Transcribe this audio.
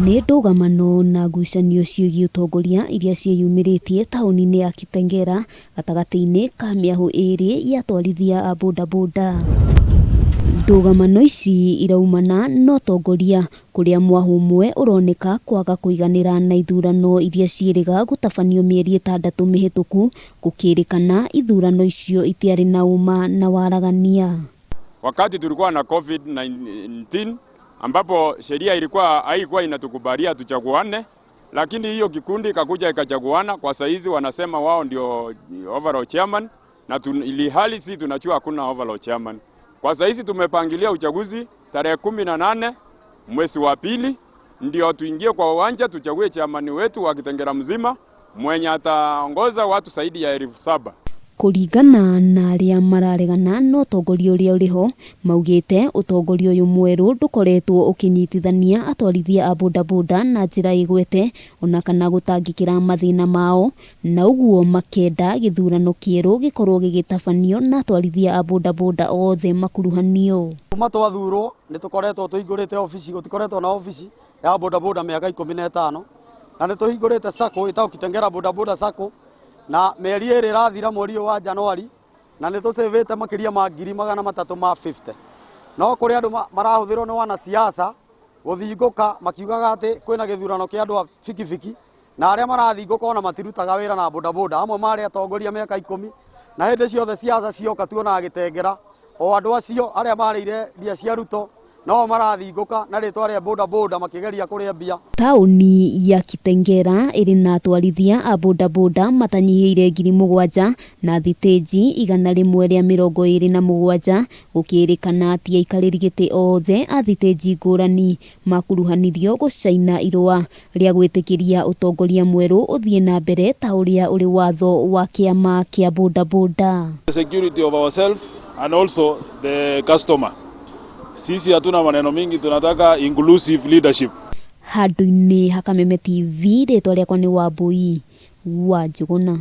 Nĩ ndũgamano na ngucanio ciĩgiĩ ũtongoria iria ciĩyumĩrĩtie taũni-inĩ ya Kitengela gatagatĩ-inĩ ka mĩahũ ĩrĩ ya atwarithia a bodaboda. Ndũgamano ici iraumana na ũtongoria kũrĩa mwahũ ũmwe ũroneka kwaga kũiganĩra na ithurano iria ciĩrĩga gũtabanio mĩeri ĩtandatũ mĩhĩtũku gũkĩrĩkana ithurano icio itiarĩ na ũma na waragania. Wakati tulikuwa na COVID-19 ambapo sheria ilikuwa haikuwa inatukubalia tuchaguane, lakini hiyo kikundi ikakuja ikachaguana. Kwa saizi wanasema wao ndio overall chairman na ili hali si tunajua hakuna overall chairman. Kwa saizi tumepangilia uchaguzi tarehe 18 mwezi wa pili, ndio tuingie kwa uwanja tuchague chairman wetu wa Kitengela mzima mwenye ataongoza watu zaidi ya 7,000. Kũringana na arĩa mararegana na ũtongoria ũrĩa ũrĩho, maugĩte ũtongoria ũyũ mwerũ ndũkoretwo ũkĩnyitithania atwarithia a bodaboda na njĩra ĩgwete ona kana gũtangĩkĩra mathĩna mao, na ũguo makenda gĩthurano kĩerũ gĩkorwo gĩgĩtabanio na atwarithia a bodaboda othe makuruhanio. Kuma twathurwo nĩ tũkoretwo tũhingũrĩte obici, gũtikoretwo na obici ya bodaboda mĩaka 15, na nĩ tũhingũrĩte sacco ĩtagwo Kitengela Bodaboda Sacco, na mĩeri ĩrĩ ĩrathira mweri ũyũ wa Januari, na nĩ tũcĩvĩte makĩria ma 350,000. No kũrĩ andũ marahũthĩrwo nĩ wanasiasa gũthingũka makiugaga atĩ kwĩna gĩthurano kĩa andũ a bikibiki, na arĩa marathingũka ona matirutaga wĩra na bodaboda. Amwe marĩ atongoria mĩaka 10, na hĩndĩ ciothe siasa cioka tuonaga Gĩtengera o andũ acio arĩa marĩire mbia cia Ruto no marathingũka na rĩtwa rĩa bodaboda makĩgeria kũrĩa mbia. Taũni ya Kitengela ĩrĩ na atwarithia a bodaboda matanyihĩire 7,000 na thitĩnji 127, gũkĩrĩkana ti aikarĩri gĩtĩ othe a thitĩnji ngũrani makuruhanirio gũcaina irũa rĩa gwĩtĩkĩria ũtongoria mwerũ ũthiĩ na mbere ta ũrĩa ũrĩ watho wa kĩama kĩa bodaboda. The security of ourselves and also the customer. Sisi hatuna maneno mingi, tunataka inclusive leadership. Handũ-inĩ ha Kameme TV, rĩtwa rĩakwa nĩ Wambui wa Njũgũna.